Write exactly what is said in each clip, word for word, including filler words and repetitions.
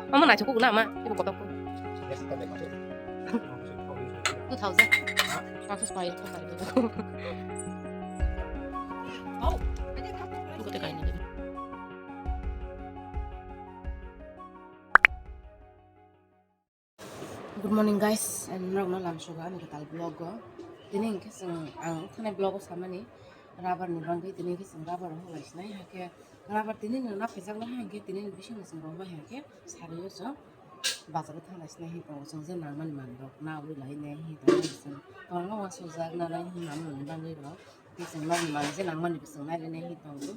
Omo naithok kuk na ma, ibo kotor kuk. Two thousand. Process pai ko pai. Oh. Ko te kai ni. Good morning guys, and norok no lamsogo ani kwtal vlog o. Tini hwnkhe chwng ang thanai vlog o samani rubber ni bagwi tini hwnkhe chwng rubber rok hobai sinai hwnkhe rubber tini no naphaijak nai hwnkhe tini ni bising no chwng rwbai hwnkhe sari o chwng bazar o thanglai sinai hwnkhe tongo chwng je nangmani manwi rok nawi lai nai hwnkhe tongo chwng kwbangma uansukjak nanai hwnkhe nangmani bagwi rok tei chwng nokni manwi je nangmani bo chwng nai lai nai hwnkhe tongo.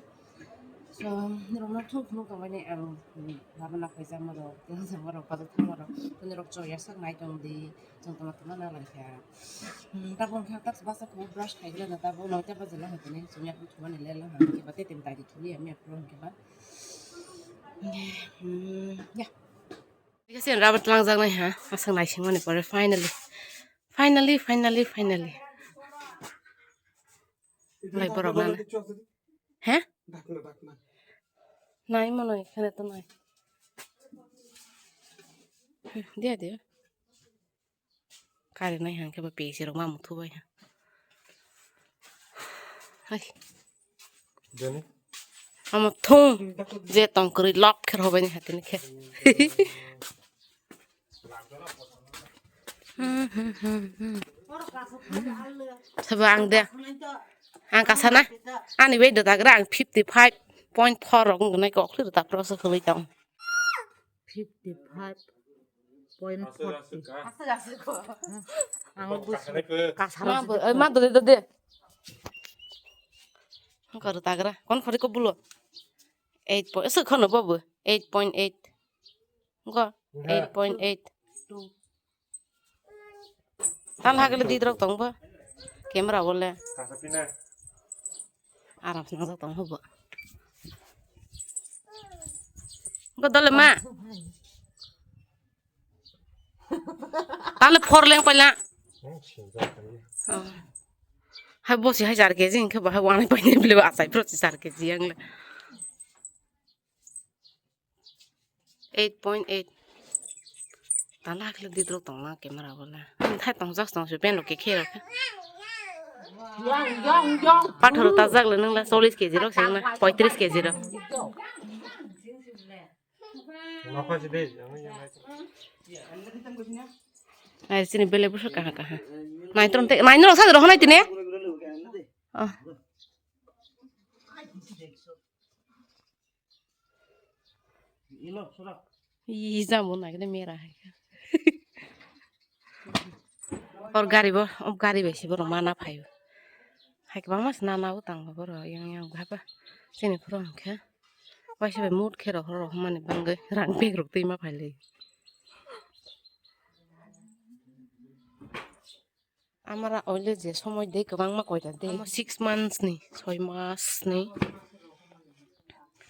So, norokno thung phunuk tongmani ang, hmm, lama na khaijak norok, tei jang norok bazar thang norok, tei norok chwng yasak nai tong di, chwng tongma tongma na lai kha. Hmm, tabuk wngkha tak basa kho brush khai gana tabuk noita baje la hai tini, chwng yakung thumani le la hai khe ba tei tini dai di thuli ya mi apro hwnkhe ba. Hmm, ya. Bikhe se rubber tlangjak nai ha, aswk naising mani pore finally. Finally, finally, finally. Lai borok nana. He? Nai mano ekhane to nai. Dia, dia. Kari nai hangke ba pesi rok mamu thubai ha. Hai. Omo thung je tong kwrwi lok khe rw bai ni hati ni khe. Sabo ang de, ang kasana, ani weight da tagra ang fifty five point four rok wng nai kok khri da pro se khwlai tong. Fifty five point forty. Ang busi kasana ma bo, ma do de de. Ang kar tagra kon khori ko bulo. Eight point, se khono babu eight point eight. Go. Eight point eight. Tan hakle didrok tong bo. Camera bole. Aram sna tong bo. Go dole ma. Tale four leng paila. Hai bosi hai char kg hingke bahai wanai paine bile asai pro char kg ang le. Eight point eight. Tala hakle didro tongla camera bola. Thai tong jak tong su pen lo ke khe rok. Pathor ta jak le nang la chollish kg rok sing na, poitrish kg rok. Ai sini bele busa kaha kaha. Nai tron te, nai nro sa ro honai tine. Oh. Ih, jamo naikhe mera hai. Or gari bo, o gari bai se borok mana phaio. Hai kwbangma se nana o tang borok yang yang bhaba. Chini phuru hwnkhe waisa bai mut khe rohor rohormani bagwi rang bag rok twi ma phailai. Amara oile je somoi de kwbangma koita de. Amo six months ni, soi mas ni.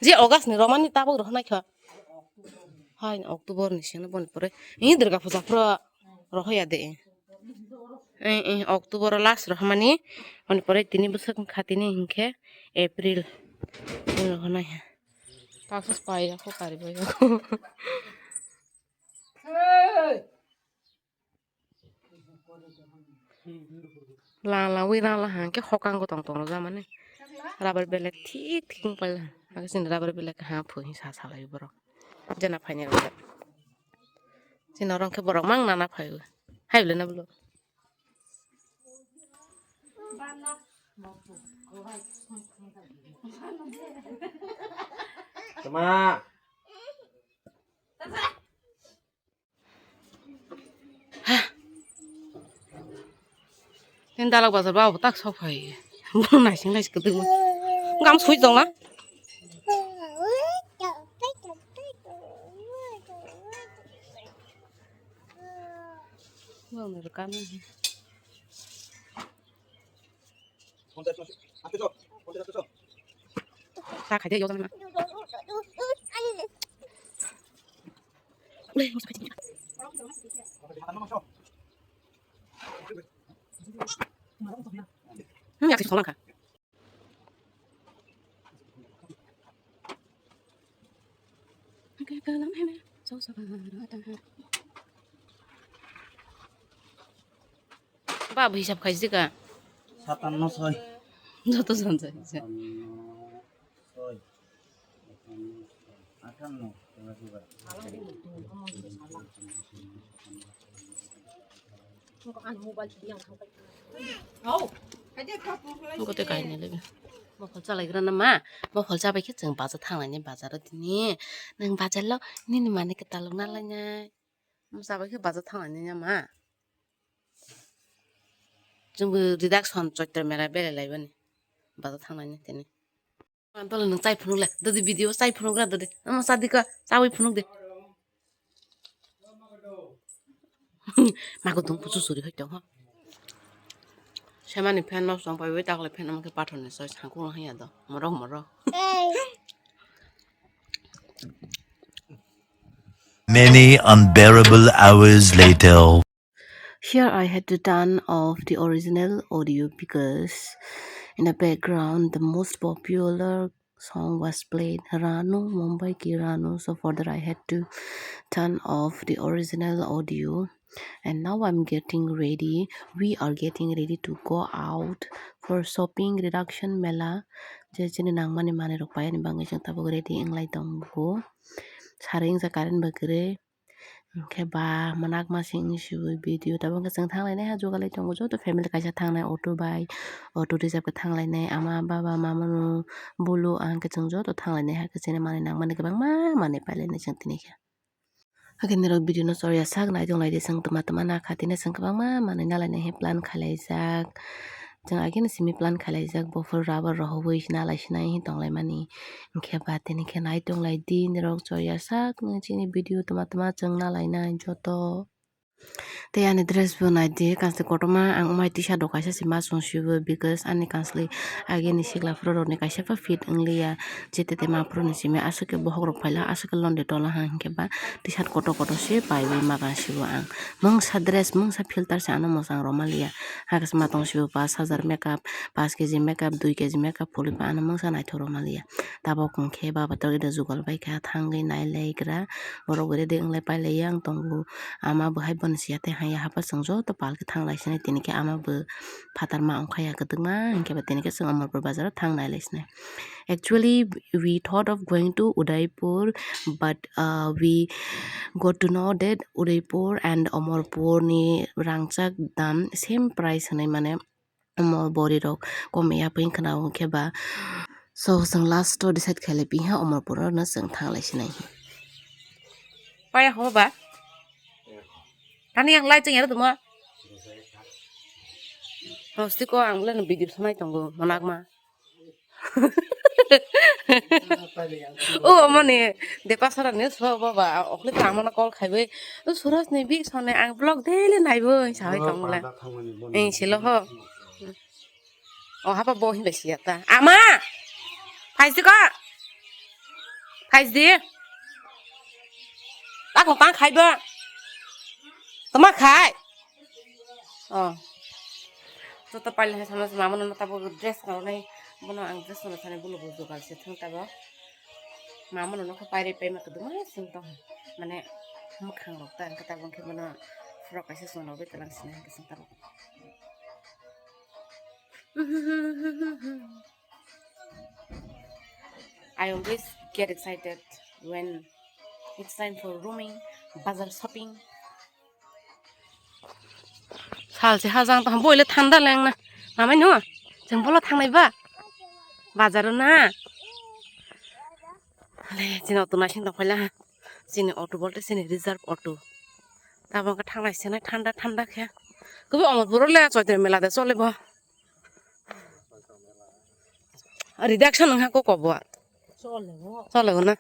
Je August ni romani tabuk rohonai kha. Hai October ni sino boni pore. Ni Durga puja phuru rohoya de. Eh, eh, October last rohmani. Boni pore tini bwswk kha tini hinkhe April. Ni rohonai ha. Taksa pai ya ko kari bai. Lang langwi rang lang hangke hokang gotong tong rwjak mani. Rubber belek thik thik wng paila. Hake chini rubber belek ha phui sa salai borok. Jena phaini rwjak. Chini oro hwnkhe borok mang nana phaiwi. Hai bwlai na bwlai. Tama. Tini dalak bazar ba obo tak sok phai. Bo naising naising kwtwma. Gam sui tongma. Bo ni rwkha nw. Ta khai de yo jana. Hmm, ya sih sekolah kah? Ba bo hisab khaisika. Satanno soi. Joto jon sai. Satanno soi. Atanno. Gote kainwi lebe. Bokhol chalaigrana ma, bokhol chabaikhe chwng baja thanglaini, bajaro tini. Nwng bajarlo nini manwi kwtalwk nalainai. Omo chabaikhe baja thanglaini ma. Chwngbo reduction Choitra mela belai laibani. Baja thanglaini tini. Ang tole nwng chai phunuk le, dodi video chai phunuk ra dodi. Omo chadi ka, chawi phunuk de. Mago dong puchu suri hoi tong ho. Semani fan ma song pai bai takle fan amake pathor ni soi sangkung hanya do. Morok morok. Many unbearable hours later. Here I had to turn off the original audio because in the background the most popular song was played, Ranu, Mumbai Ki Ranu. So for that I had to turn off the original audio. And now I'm getting ready. We are getting ready to go out for shopping, reduction mela. Je chini nangmani manwi rok paiyani bagwi chwng tabuk ready wnglai tongo. Sari wngkha current bo kwrwi. Hwnkhe ba mwnakma simi siwi video tabuk hwnkhe chwng thanglainai ha jugalai tongo joto family kaisa thangnai auto bai, auto reserve khe thanglainai ama baba mama no bulu ahwnkhe chwng joto thanglainai ha khe chini manwi nangmani kwbangma manwi pailainai chwng tini khe. Hakhe nirok video no chorya sak nai tonglaidi chwng twma twma nakha tini chwng kwbangma manwi nalainai he plan khailaijak. Chwng agini simi plan khailaijak buphuru rubber rohorwi nalai sinai tonglaimani. Hwnkhe ba tini khe nai tonglaidi nirok chorya sak nw chini video twma twma chwng nalainai joto. Tei ani dress bo naidi kanchli kotorma ang umai tisa do kaisa se ma chwng sibo because ani kanchli agini sikla phuru rokni kaisa pha fit wngliya. Jete te ma phuru ni simi aswk khe bokhok rok phaila aswk khe londe tola ha hwnkhe ba t-shirt kotor kotor se paiwi ma gan sibo ang. Mungsa dress mungsa filter se ano mwchang rwma liya. Hakhe se ma tong sibo pash hajar makeup, pash kg makeup, dui kg makeup phulwi pha ano mungsa naithok rwma liya. Tabok hwnkhe baba tok ida jugal bai kha thangwi nai lai gra. Borok bo ready wnglai pailai yang tongo. Ama bo hai bono siya tei haya hapar chwng joto pal khe thang lai sinai tini khe ama bo phatar ma ongkha ya kwdwkma hinkhe ba tini khe chwng Amarpur bazar o thang nai lai sinai. Actually, we thought of going to Udaipur, but, uh, we got to know that Udaipur and Amarpur ni rangchak dam same price hinui mane omo bori rok kom ya phi khna o khe ba. So chwng last o decide khailai piha Amarpur no chwng thang lai sinai. Paya ho ba? Tani yang lai chwng ya tuma. Hosti ko ang le video sanai tongo monakma. O moni Depasara ni so baba okle ta mona call khaibai. O Suraj ni bi sone ang vlog daily naibo sabai tongla. Eng silo ho. O hapa bo hinda siya ta. Ama! Phaisdi ko? Phaisdi? Ako tang khaiba? Tama khai? O. Joto pailai hai sama sama mano tabo dress kanai. Bono ang dress no sani bulu bulu jugal se thang tabo. Mama no nokha pairi paima kwdwma sing tong. Mane mwkhang rok ta ang khe tabok khe bono frock kaisa chwng rok bai talang sini hwnkhe chwng tabok. I always get excited when it's time for roaming, bazar shopping. Salse hajang tong boile thanda lengna. Mamai no, chwng bolo thangnai ba? Bazaro na? Ale, chini auto naising tong phaila. Chini auto bolte chini reserve auto. Tabok khe thanglai sene thanda thanda khe. Kubo Amarpuro le Choitra mela de chole bo. Reduction wngkha kok kobo. Chole bo. Chole bo na.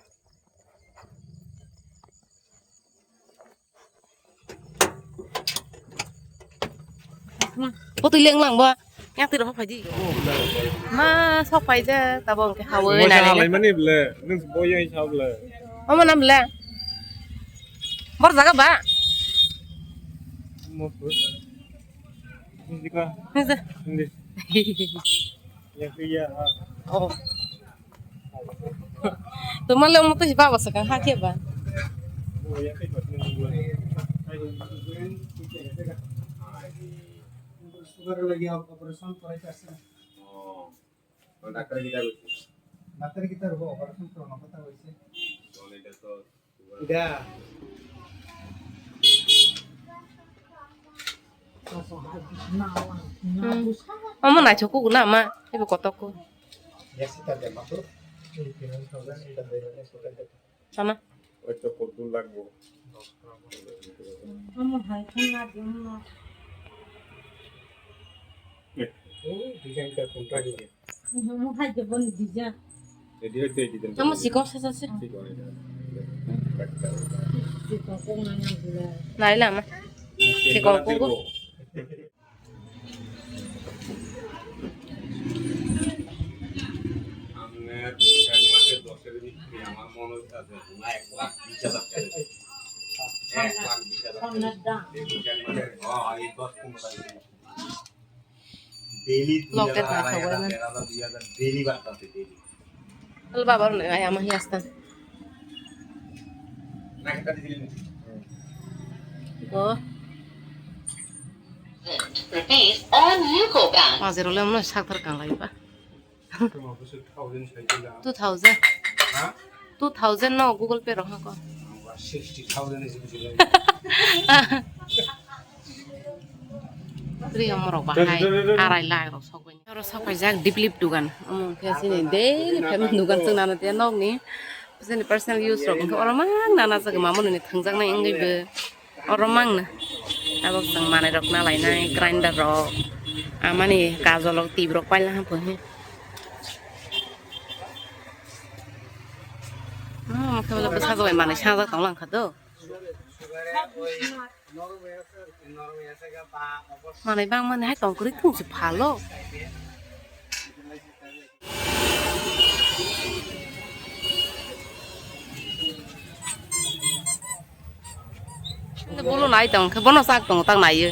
Potoi leng lang bo. Yang tiro phai di. Ma sok phai je tabok khe hawi nai. Halai mani ble, nung boyo hisab le. Omo nam ble. Bor jaga ba? Mo. Hindi ka? Hindi. Hindi. Ya, ya. Oh. Tumale mo to hiba basa kan ha ke ba. Sugar lagi operation করাইতে আসছে না। ও, ডাক্তারে কিতা কইছে? ডাক্তারে কিতা কইবো? Operation করানোর কথা কইছে। এটা তো এটা Hmm. Omo naithok kugo na ma, ebo kotok ko. Sana. Oito kotor lagbo. Omo hai khana dum na. O design ta kunta dije. Omo hai de bon design. Edi hoite edi den. Tamo sikon sasa se. Sikon edi. Sikon ko na na bula. Nai lama. Sikon ko. আমার মনে হচ্ছে যে আমার মনে হচ্ছে না এক লাখ বিশ হাজার টাকা। এক লাখ বিশ হাজার টাকা। এই দুই চার মাসের, হ্যাঁ, এই দশ পনেরো তারিখ। Daily দুই হাজার, Locket আড়াই হাজার, রাখা তিন হাজার, দুই হাজার, daily বাড়তেছে, daily। Al babar na ay ama hiastan. Go. Rupees on U C O bank. Majero le mano sakthar kanglai ba. Two thousand. Ha? Two thousand no Google Pay rok hako. Sixty thousand is it? Ri omorok bahai arai lakh rok sok bai. Oro sok paijak Diplip dugan. Omo khe chini daily famous dugan chwng nana te nokni. Chini personal use rok hwnkhe oro mang nana chwng mamoni thangjaknai wngwi bo. Oro mang na. Tabok chwng manwi rok nalainai grinder rok. Amani kajol rok tip rok paila hapho he. Hmm, khe bwsa jogoi manwi sangjak tong lang kha do. Manwi bangmani hai tong kwrwi thung se phalo. Bolo nai tong khe bono sak tong tak nai.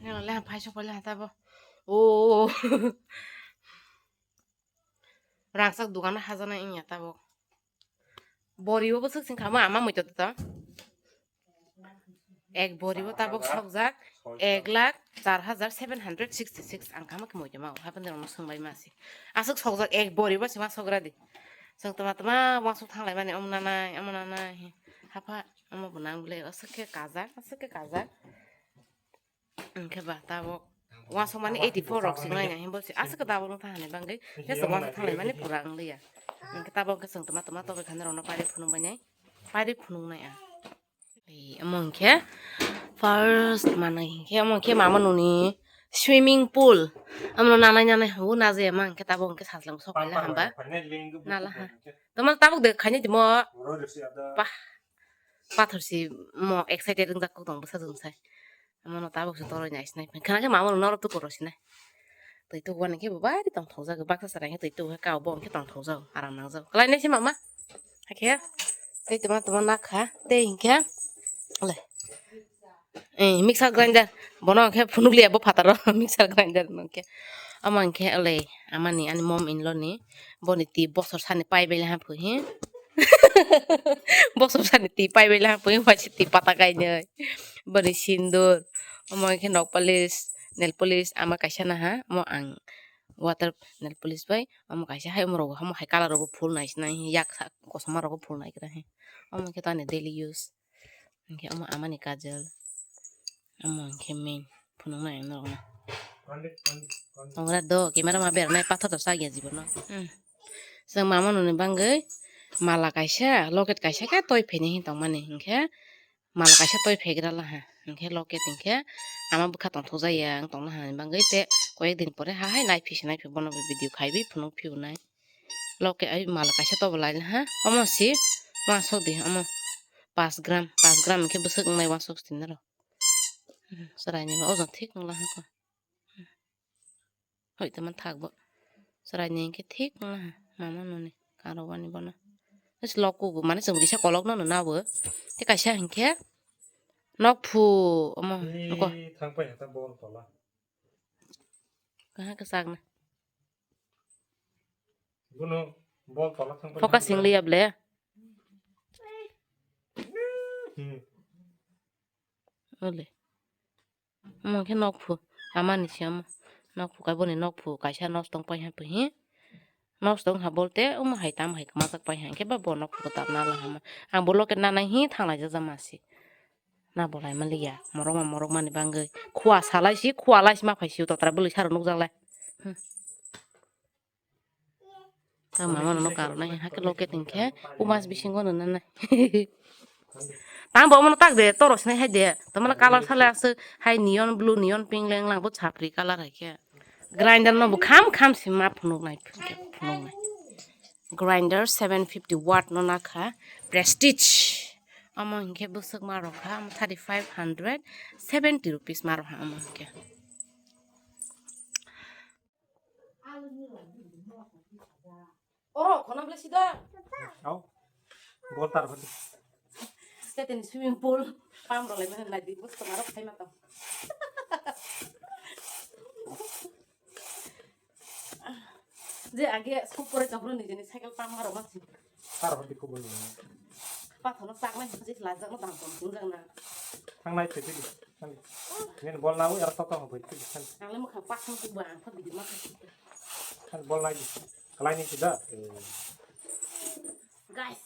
Nang le phai sok le hata bo. O. Rangchak dugan hajaknai wngya tabok. Bori o bwswk sing kha ma ama muitu to. Ek bori o tabok sokjak ek lakh char hajar seven hundred sixty six ang kama khe muitu ma o hapan rok no sung bai ma si. Aswk sokjak ek bori o se ma sokra di. Sung tama tama wansuk thanglai mani omo nanai omo nanai. Hapha omo bo nang bwle aswk khe kajak aswk khe kajak. Hwnkhe ba tabok uansukmani eighty four rok sing laina himbo se aswk tabok wng thang hani bagwi just uansuk thang laimani pura wng liya. Hwnkhe tabok hwnkhe chwng toma toma togwi khani rokno pairi phunuk bainai pairi phunuknai ang. Ei omo hwnkhe first manwi hwnkhe omo hwnkhe mama noni swimming pool omo nanai nanai hwnwi najaya ma hwnkhe tabok hwnkhe sajleng sok paila hamba nala ha toma tabok de khaini timo pa. Pathor si mo excited wngjak kok tong bwsa jwng sai. Mono tabok se toroi nai sinai. Khana khe mama norok tukur rw sinai. Twi tuku ani khe bo bari tong thok jak baksa chwrai khe twi tuku khe kabo bo hwnkhe tong thok jak aram nang jak. Kwlai nai se mama. Hakhe tei tuma tuma nak kha tei hinkhe le. Eh, mixer grinder. Bono hwnkhe phunuk liya bo phataro mixer grinder no hwnkhe. Omo hwnkhe le amani ani mom in law ni boni twi bosor sani pai bai le ha phui hi. Bosor sani twi pai bai le ha phui waisa twi pata kainwi. Boni sindur. Omo hwnkhe nok polish, nail polish ama kaisa naha. Omo ang water nail polish bai. Omo kaisa hai omo rok omo hai colour rok bo phul nai sinai yak kosom ma rok bo phul nai kra hi. Omo hwnkhe to ani daily use. Hwnkhe omo amani kajal. Omo hwnkhe main phunuknai ang norokno. Tongra do camera ma bernai pathor to chakya jibono. Hmm. Chwng mama noni bagwi mala kaisa, locket kaisa khe toi pheni hin tongmani. Hwnkhe mala kaisa toi phegra laha. Hwnkhe locket hwnkhe ama bwkha tongthok jaya wng tongna hani bagwi tei koyek din pore ha hai naiphi se naiphi bono bo video khaiwi phunuk phiyunai. Loke ai mala kaisa tobo laina ha. Omo si wansok di omo. Pas gram, pas gram hwnkhe bwswk wngnai wansok si naro. Hmm, chwraini bo ojon thik wngla ha ko. Hoi tongma thak bo. Chwraini hwnkhe thik wngla ha. Mama noni karo wani bono. Bwswk lok kugo mane chwng kisa kolok no nana bo. Tei kaisa hwnkhe Nok phu omo noko. Thang pai hata bol tola. Kaha ka sak na. Bono bol tola thang pai. Focusing liya ble. Hmm. Ole. Omo khe nok phu. Amani si omo. Nok phu kai boni nok phu kaisa nos tong pai ha phi. Nos tong ha bolte omo hai tam hai kma tak pai ha. Khe ba bo nok phu ta na la ha ma. Ang bo loket na nai hi thang lai ja ja ma si. Na bolai maliya, morok ma morok mani bangwi. Khua salai si, khua lai si ma phai si, totra bwlwi saro nukjak lai. Hmm. Ta mama nono karnai, hake loket hinkhe, umas bisingo nono nai. Tang bo mono tak de, toro sinai hai de. Tamana color salai aswk, hai neon blue, neon pink leng lang bo chapri color hai khe. Grinder no bo kham kham si ma phunuk nai, phunuk nai. Grinder seven fifty watt no nakha, Prestige. Omo hinkhe bwswk ma rok kha, omo thirty five hundred seventy rupees ma rok ha omo hinkhe. Oro khona bwle sida. Au. Bol tar hodi. Seteni swimming pool. Pam rok lai mane nai di bwswk ma rok khai ma tong. Je age school pore tongphuru nijeni cycle pang maro masi. Tar hodi kubul ni. Pathono chaknai hwnjik lajak no dam tom tungjak na. Thangnai phai phidi. Nini bol nawi aro toto hwn phai phidi. Ang le mukhang pathono kubang ang pha bidi ma kha. Bol nai di. Kalai ni sida. Guys.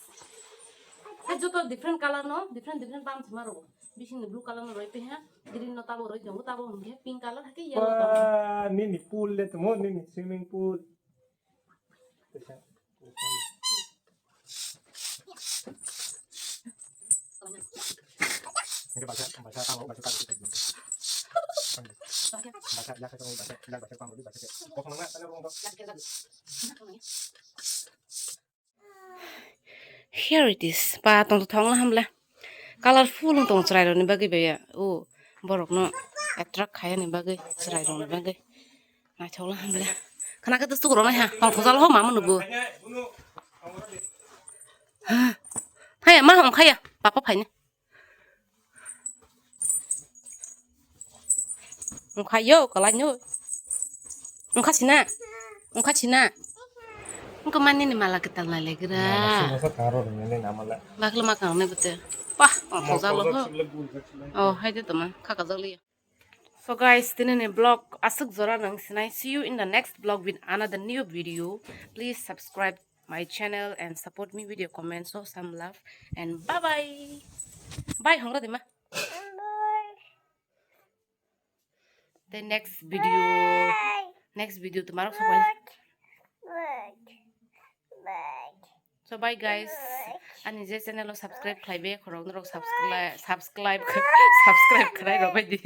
Hai joto different color no, different different pam thima ro. Bising ni blue color no roi pe ha. Green no tabo roi tongo, tabo hwnkhe pink color, hake yellow tabo. Ba, nini pool le tamo, nini swimming pool. Here it is. Pa tong thong la hamle. Colorful wng tong chwrai rokni bagwi baya. O borokno attract khaiyani bagwi chwrai rokni bagwi. Naithok la hamle. Khana khe tusuk rok nai ha. Tong thojal ho mama nugo. Ha. Haya ma hong khaya. Papa phaini. Wngkha yo, kwlai no. Wngkha sina. Wngkha sina. Wngkha mani ni mala kwtal nai legra. Bakla ma kang nai bwte. Pah, oh, thojalo ho. Oh, hai de toma. Kha kajak liya. So guys, tini ni vlog aswk jora nang sinai. See you in the next vlog with another new video. Please subscribe my channel and support me with your comments. So some love and bye bye. Bye hongra de ma. The next video. Next video tomorrow so bye. So bye guys. Ani je channel o subscribe khlai be khorok norok subscribe subscribe subscribe khlai rok bai di.